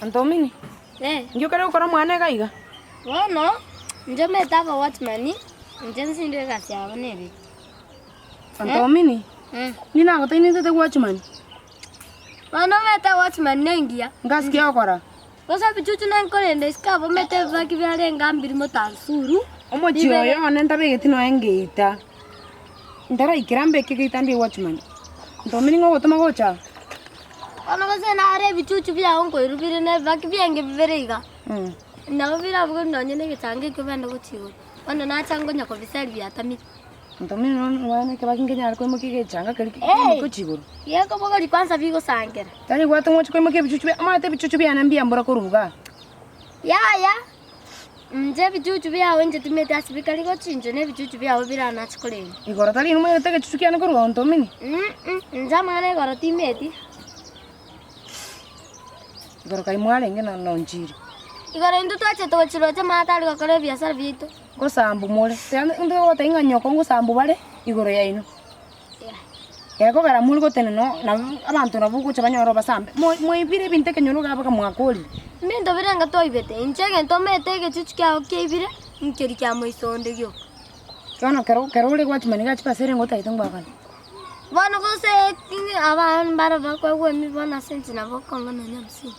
Antomini, Eh, inki okare gokora mwane iga iga? bono inche mete abawatchman, inche nsinde egasi yabo nere. Antomini, Eh, inki nagotenenete watchman? bono omete watchman nengiya. Ngasi ki ogokora? Gose ebichuchu nenkorenda isiko abwo omete ebibaki biarenge mbiri motansuru. Omochie oyo one ntabegeti nonya ngeita, ntaraikera mbeke egeita ndie watchman. Ntomini ng'a ogotoma gocha aa? Bono gose nare ebichuchu biao nkoirwa bire na ebibaki biange bibere iga, nabo birabugwe nonye na egechango ekio bende gochia igoro. Bono nacha nkonya kobiseri biatamire. Ntomini nonya nonya ekebaki nkenyare koimokia egechanga keria Hey! keimokia gochia igoro. Gekobogoria kwanza bigosangera. Tari gwatoma oche koimokia ebichuchu bia omanyete ebichuchu biane mbuya mbora korwa igaa. Yaya, inche ebichuchu biao inche timeti ase bikari gochia inche na ebichuchu biao biranache korenda. Igoro tari inwe moirete egechuchu kiane korwa oo ntomini. Mm inche amang'ana igoro timeti. Igoro kai mwarenge na nonchiri. Igoro intwe twachete gochia roche mama tari gokora ebiasara biaito. Ngosambu more, tiga ntogotebi ng'a nyoko ngosambu bare igoro yaino. Gekogera more gotenena nabo abanto nabo ogocha banyore obasambe, moi moibire ebinto ekenyoro iga mpaka mwakorire. Ebinto birenga twaibete, inche egento omanyete egechuchu kiago kiaibire, nkeria kia moiso onde gioka. Bono kero kero ore gwachimani iga chibesa ere ngotagete ngoakane. Bono gose abana mbare bakoegwa emi bono ase inche nabo okong'a nonya hamsini.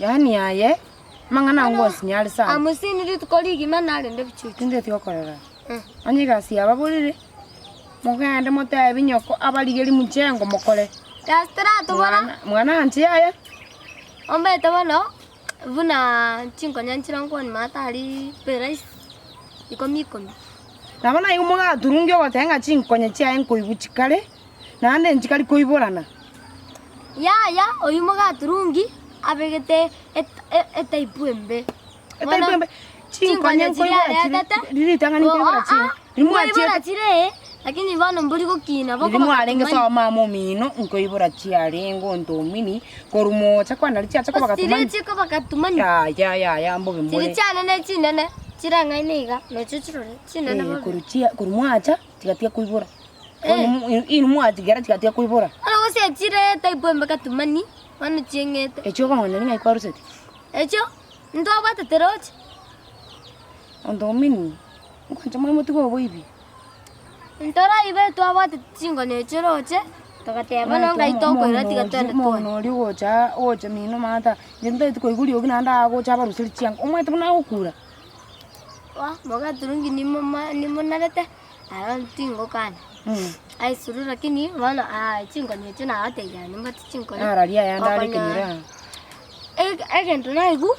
Yaani aye, amang'ana ango onsi nyare sana. Hamsini rituko rigima narende ebichuchu. Tinteti gokorora. Onye egasi yababorire, mogende motebi nyoko abarigerie mchengo mokore. Gasi teratobora. Mwana mwana anche yaya. Omanyete bono, buna chinkonya nchire nkwane maate aria beraisi ikomi ikomi. Nabo naigwe mogaturungia ogoteba ng'a chinkonya chiaye nkoigwa chikare, naende nchikari koiborana. Yaya, oyio mogaturungi abegete et- e- etaipu embe. Etaipu embe, chinkonya nkoibora chire, riria ritang'ani nkoibora chire, riria Nkoibora mwachiete chire, lakini bono mbori gokina riria bokoba mwarenge gatumani. sobo mama omino, nkoibora chiarenge ontomini, korwa mocha kwana riria chiacha koba Chiria gatumani. chikoba gatumani. Yaya yaya mbobe Chiria mbore. chianene chinene, chireng'aine iga, nochio chirore, chinene Eh, bobe. korwa chia korwa mwacha, chigatiga koibora. Eh. Bono inwe mwachigera chigatiga koibora. Bono gose chire etaipu embe gatumani, bono chieng'ete. Echio okong'onya ng'ai kwaruseti? Echio, ntwabwatete roche. Ontomini, nkwancha more motige oboibi. Ntoraibe twabwatete chingoni echio roche, togateba bono ngai tokoira tiga twende twone. Omong'ina oria ogocha ogocha mino omanyete inche ntagete koigwa riogi naende agocha abaruserie chianga, omanyete buna agokura? Bono mogaturungi nimoma nimonarete, aro tingokana. Aisuru lakini bono chingoni echio nabatebia nimbwate chinkoni. Nararia ayande are ekenyoro aa. Egento naigwa,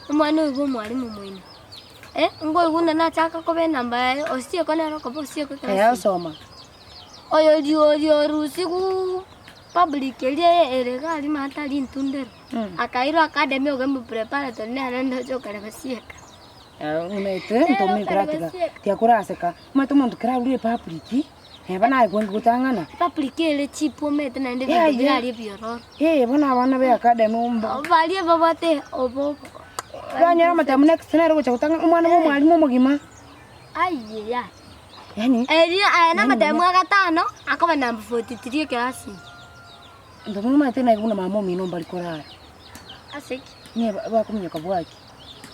omwana oyo bwa omwalimu moino. Nkoigwa buna nachaka koba enamba yaye, osieko nere okoba osieko ekero Eye ase. osoma. Oyo rio orusiwu public eria ere iga aria maate aria intundero, akairwa academy ogembu preparatory nere ndoche okare gosieka. Omanyete ntomanyete koratiga, tiga koraseka, omanyete omonto kera arure epublic. Neba naye kwange gotang'ana. Public ere cheap omanyete naende ebinto Yaya. bire aria ebiororo. Eh, bono abana be academy omba. Baria babwate obo Banyora amatemo next nere ogocha gotang'ana omwana bwa omwalimu omogima. Aye yaya. Yaani Erio aya namatemo agatano akoba number 43 ekerasi ime. Intwe buna omanyete naye buna mama omino mbari korara. Ase ki? Niye bakominyoka bwaki.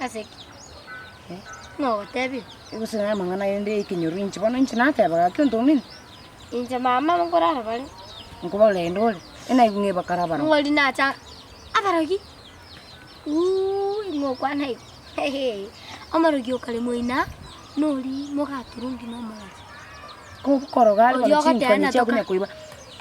Ase ki? Nogotebia. Gose naye amang'ana ayende ekenyoro inche bono inche nateba gaki onto omino. Inche mama nkorara bare. Nkobarenda ore, enaigwe ng'a ebakare abarogi. Ng'ori nacha abarogi, uuh ng'okwana igo hehe, omorogi okare moina nori mogaturungi nomorogi. Koroga are Oria bono ogoteba chinkonye natoka. chiakonya koiba.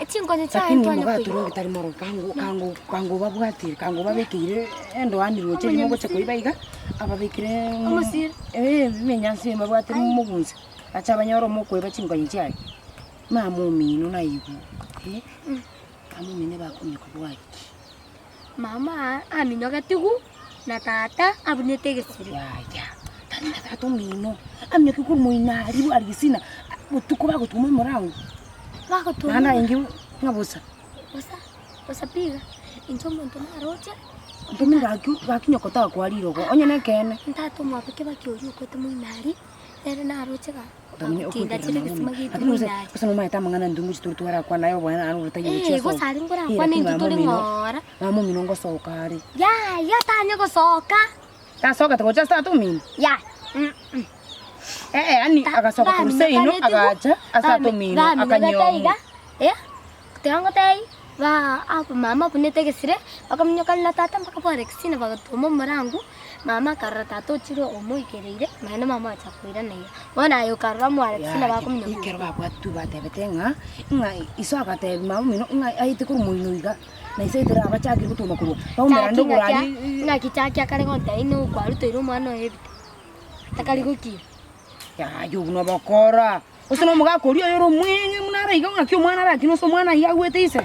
Chinkonye chiaye Lakini ntwanya koiba. mogaturungi tari morogi kango kango kango obabwatire kango obabekeire endoani roche rimo ogocha koiba iga, ababekire Omosira. eh emenyansi babwate mogunsa, ache abanyore omokoiba chinkonye chiaye. Mama omino naigwe eh, mama omino ebakominyoka bwaki. Mama aminyogetigwe na tata abunete egesire. Yaya, tari na tata omino, aminyoke korwa moino aria aria gesina, botuko bagotuma omorango. Bagotuma Naende aye ng'a bosa. Bosa, bosa pi iga, inche omonto naroche. Ntomire gaki gaki nyoko takoa rirogo, onye nekeene. Tata omwabo kebaki oria okwete moino aria, nere naroche gaki. Tinda chire egesima giaito Lakini gose moino aria. gose nomaete amang'ana intwe ngochi tore twarakwana aye oboene naende orotaiyo gochia Eh, gose soka. aria Eh, nkorakwane lakini intwe mama tore omino ng'ora. mama omino ngosoka are. Yaya tanya gosoka. Tasokete gocha ase tata omino? Yaya. Eh, eh, yaani agasoka korwa seino agacha ase tata omino akanyiomwa. Eh, tiga ngotebi, ba aba mama abunete egesire, bakaminyoka na tata mpaka bwa Alexina bagatwoma omorango, mama akarora tata ochire omoikereire, naende mama agacha koirana iga. Bono aye okarora mwa Alexina Yaya, bakominyoka. ekero babwatwe batebete ng'a, ng'a iso agatebia mama omino ng'a aete korwa moino iga, na iso aetire abachakire gotwoma korwa, baumera Chaki naende ng'aki oborari ng'aki chaki akare gontebia ng'a okwarutoire omwana oye ebite, takari gokina. Yaya obwo nobokora. Gose nomogaka oria oyore omweng'e buna araiga ng'aki omwana arakine ase omwana ayio agwete ise.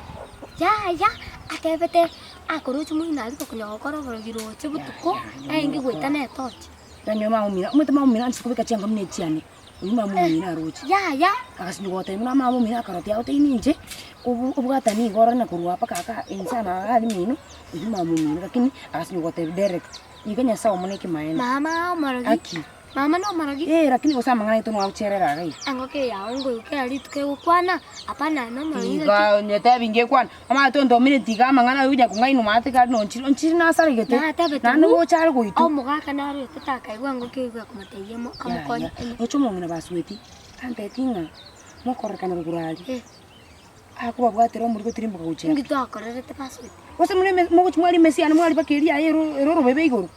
Yaya, atebete akoroche moino aria gokonya gokora oborogi roche botuko, aenge goeta na etochi. Yaani mama omino, omanyete mama omino anchete kobeka chianga buna echiane, oyio mama omino aroche. Yaya. Agasinywa gotebia buna mama omino akarotia agotebi ninche, obu obwatani iga orore na korwa mpaka aka inse aa iga aria mino, oyio mama omino lakini agasinywa gotebia direct, iga Nyasaye omone ekemanyererio. Mama omorogi. Aki. Mama nomorogi. Ee, lakini gose amang'ana aito nwagocherera iga iga. Engoko eye yao ngoigwa kera rituko egokwana, hapana aye nomorogi ng'aki. Tiga onyetebi ngekwana, omanyete ontomire tiga amang'ana aywo onya kong'ainwa omanyete kare nonchiri onchiri nasaregete, Natebete naende bu, gocha are goitwa. omogaka narwete takaigwa engoko eywo ekomotebia emo amokonye Yaya, emo. roche omong'ina basueti, antebeti ng'a mokorekana rogoro aria, Eh. akobabwatera omoriko tirimboka gochia Inki twakorerete basueti? Gose muna eme mogochi mwaria emesi yane mwaria mpaka eria yaye ero ere orobebe igoro.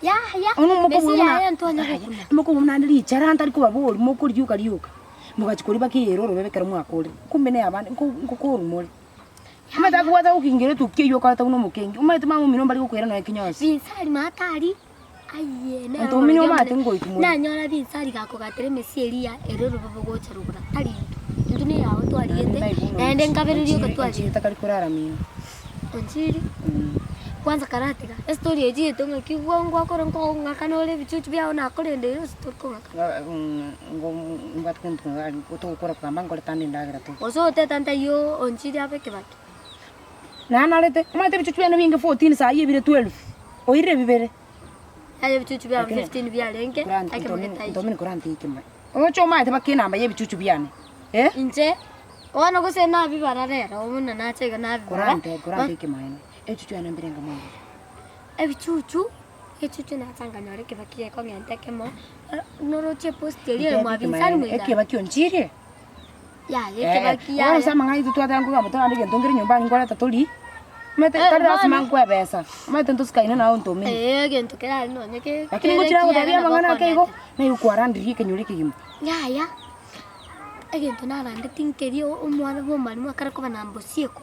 Yaya, Bono mokobua mesi buna yaye ntwanya gokuna. mokobua buna naende richara ntari kobaboria mokoria rioka rioka, mogachia koria mpaka eyere orobebe ekero mwakorire, kumbe na abande nko nkokorwa more. Omanyete akobwata gokingera etukia eywo okoreta buna omokengi, omanyete mama omino mbari gokoira nonya kinyosi. Binsari maatari, aye nere Monto omino omorogi omanyete omonene. ngoitwa more. Nanyora binsari gakogatera emesi eria ere orobebe gocha rogoro tari intwe, intwe neyao twariete, naende nkabereria oka twariete. Takari korara mino. Onchiri, kwanza karatiga, estory eye chiaito ng'aki gwa ngwakora nkong'akana ore ebichuchu biago nakorendeire gose tori kong'akana. Mbwate togokora kogamba nkoreta ande endagera tu. Gose otete ntaiyo onchiri abe ekebaki. Nanarete, omanyete ebichuchu biane binge 14 saa hii ebire 12, oirire bibere. Aye ebichuchu biago 15 biarenge, ekemo getaiyo. Ntomini korantigi kemai. Oche omanyete mpaka enamba ya ebichuchu biane, eh? Inche. Bono gose nabibara rero, buna nacha iga nabibara. Korante, korante ekemanyererio, ebichuchu biane mbirenga mono. Ebichuchu, ebichuchu nacha nkanyora ekebaki gekong'enta ekemo, noroche epost eria ere mwa Binsari moino. Ekebaki onchirie? Yaya ekebaki Bono yaya. ase amang'ana aito twateba nkogamba torande egento nkere nyomba aria nkoreta tori, omanyete Eh, tari lasima bono. nkwebesa, omanyete ntosikaine naye ontomire. Eeh egento kere aria nonye ke Lakini kere ngochira ekiya gotebia nabo amang'ana ake igo, okondetera. naye okwarandirie ekenyoro ekegima. Yaya. Egento narandeti nkeria omwana bw'omwalimu akare koba na mbosiekwa,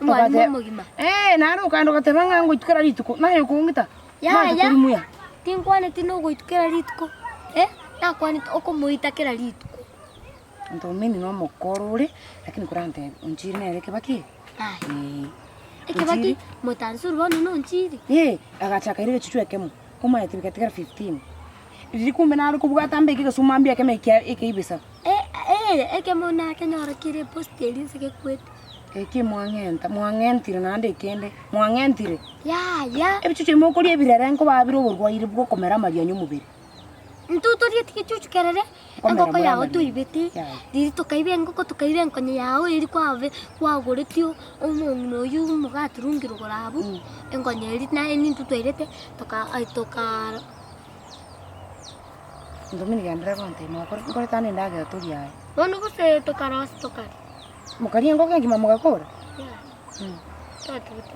omwalimu Ogate- omogima. Eh, naende okaenda ogateba ng'a ngoitwa kera rituko, naye okong'ita, Yaya, omanyete tori muya. tinkwaneti na ogoitwa kera rituko, eh, nakwanete okomoita kera rituko. Ntomini na omokoro ore, lakini korantebie, onchiri nere ekebaki? Aya, Eh. ekebaki Onchiri- motansuri bono na onchiri. Eh, agachaka ere egechuchu ekemo, omanyete bigatigara 15. Riria kumbe nare kobwata mbeke egesuma mbiake emekia ekeibisa. Eh, ekemo nakenyora kere epost eria inse gekwete. Eki mwang'enta, mwang'entire naende ekende, mwang'entire. Yaya. Ebichuchu ebi mokoria ebirere nkobabire oborwaire bw'okomera amarionya omobere. Intwe torieti gechuchu kerere, Komera engoko more yao amarionya. toibete, Yaya. riria tokaiba engoko tokaiba enkonye yao eria kwabe kwagoretie omong'ina oywo omogaturungire igoro abwo, enkonye eria naye nintwe twairete toka toka. Ntomini genderera gontebia mwakora nkorete ande endagera toria aye. Bono gose tokarosia tokaria. Mokaria engoko engima mogakora? Yaya, twatugete.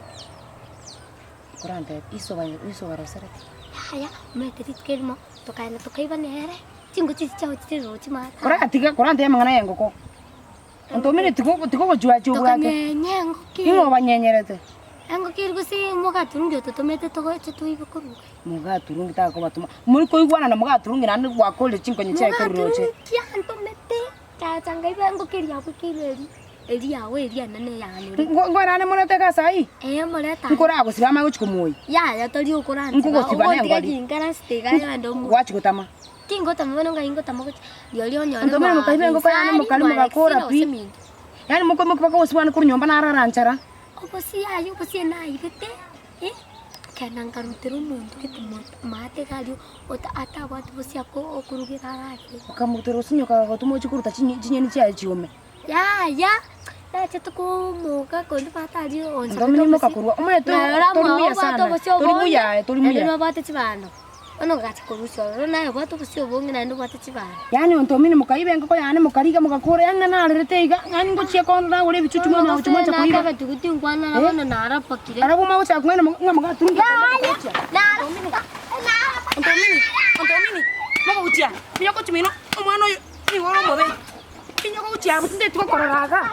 Korantebie iso ba iso barosereti. Yaya, omanyete rituko erimo, tokaenda tokaiba nere, chingo chiria chiao chire roche maate. Koratiga korantebia amang'ana ya engoko. Ntomini tigo tigogochwachia obwate. Tokanyenya engoko Ning'o eria. obanyenyerete? Engoko eria gose mogaturungi ototomete togocha toibe korwa iga. Mogaturungi takobatoma, mori koigwana na mogaturungi naende gwakorire chinkonye chiaye korwa roche. Mogaturungi antomete, ngacha ngaiba engoko eria abwo ekeire eria, eria yago eria enene yane ore. Ngo ngorane morete egasi ayio? Ee morete aye. Nkoragosiba amanye gochia komoyia. Yaya tori okoransiba, Nkogosiba ogontiga nengori. ginkarasete iga yande omoyie. Gwachia gotama. Tingotama bono ngai ngotama gochia, rirorio onyore Ntomere mwa mokaiba engoko yane Binsari, mokari mwa mogakora Alexina gose pi. minto. Yaani mokoimokia mpaka obosio bwane korwa nyomba narara nchara. Obosie aye obosie naibete, eh. Nkagenda nkarutera omonto gete maate iga aria ota atabwati bosie ako okorugera aragere. Okamorutera osinye okagotuma ochie koruta chinye chinyeni chiaye chiome. Yaya, nachete komoka konde maate aria onsabete Ndomini obosie, mokakorwa omanyete narora tori mwao muya obwate sana, obosie tori obonge, muya aye, tori naende muya. nobwate chibando. Bono ngacha korusia ororo naye obwate obosie obonge naende obwate chibando. Yaani ontomini mokaiba engoko yane mokariga mogakora yaani nararerete iga, yaani ngochia kondo nagora ebichuchu mwana gochia mwancha koiba. Natebeti gutinkwana na bono narapokire. Arabwo mogochaka kong'aina ng'a mogaturungia Yaya, nara- Ontomini, ontomini, mogochia, minyoka gochia mino, omwana oyo nigo ore omobe. Minyoka gochia abwo tinteti gokorora igaa.